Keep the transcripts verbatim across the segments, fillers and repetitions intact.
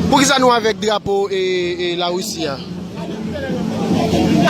Poukisa nou avèk drapo e, e Larisi a?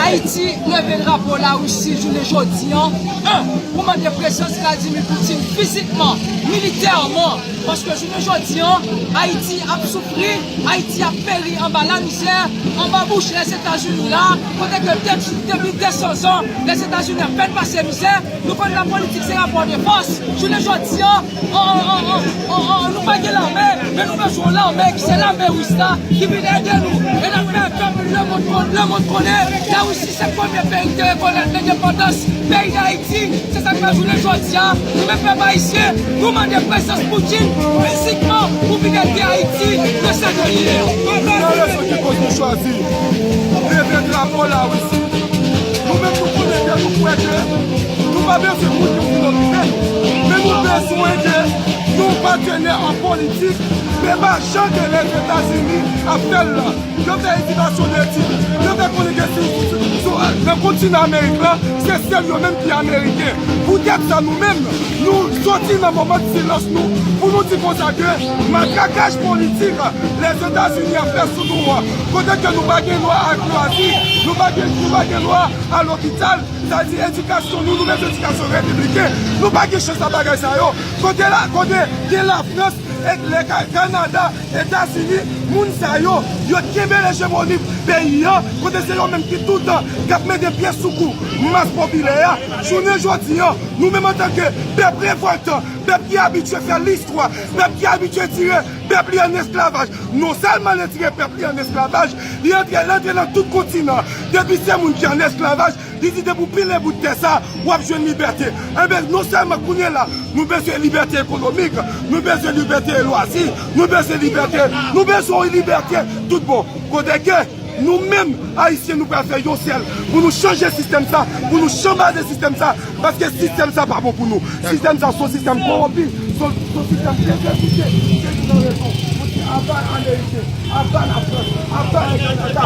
Ayiti leve drapo Larisi jounen jodi an, en, pou mande prezans Vladimir Putin fizikman, militèman, paske jounen jodi an, Ayiti ap soufri, Ayiti ap peri anba lamizè, anba bouch Lèzetazini la, kote ke de- depi de san zan, Lèzetazini ap fè n pase mizè. Nou konn la politik se rapò de fòs. Jounen jodi an, an, an, an, an, an, nou pa gen lame, men nou bezwen yon lame ki se lame ris la, ki vin ede nou. E n ap fè pèp lemonn kon- lemonn konnen Larisi se premye peyi ki te rekonèt lendepandans peyi Dayiti. Se sa k fè jounen jodi a, nou menm pèp ayisyen, nou mande prezans Putin fizikman pou vin ede Ayiti nan sa ke li ye. Nan rezon ki koz nou chwazi leve drapo Larisi. Nou menm nou konnen ke nou kwè ke nou pa bezwen moun ki pou vin okipe nou. Men nou bezwen ke yon patnè an politik, menm jan ke Lèzetazini ap fè l la. Yo fè estimation de ti. Yo fè konnen ke si, si, si, nan kontinan Amerik la, se sèl yo menm ki Ameriken. Poutèt sa nou menm, nou soti nan moman de silans nou pou nou di konsa ke matrakaj politik Lèzetazini ap fè sou nou an, kote ke nou pa gen lwa ak lwazi, nou pa gen, nou pa gen lwa a lopital, sa di edikasyon nou, nou bezwen edikasyon repibliken, nou pa gen chans a bagay sa yo. Kote la, kote gen Lafrans, e le Ka- Kanada, Etazini, moun sa yo, yo kenbe lejemoni peyi an, kote se yo menm ki toutan k ap mete pye sou kou mas popilè a. Jounen jodi an, nou menm antanke pèp revòltan, pèp ki abitye fè listwa, pèp ki abitye tire pèp li an esklavaj, non sèlman li tire pèp li an esklavaj, li antre, li antre nan tout kontinan. Depi se moun ki an esklavaj, li di depi w pile bout tè sa, w ap jwenn libète. Enben, non sèlman kounye la, nou bezwen libète ekonomik, nou bezwen libète lwazi, nou bezwen libète, nou bezwen yon libète tout bon. Kote ke nou menm, Ayisyen, nou pral fè yon sèl pou nou chanje sistèm sa, pou nou chanbaze sistèm sa, paske sistèm sa pa bon pou nou. Sistèm sa se yon sistèm kowonpi, se yon se yon sistèm dezedike, se yon rezon. Mwen di aba Ameriken, aba Lafrans, aba Kanada.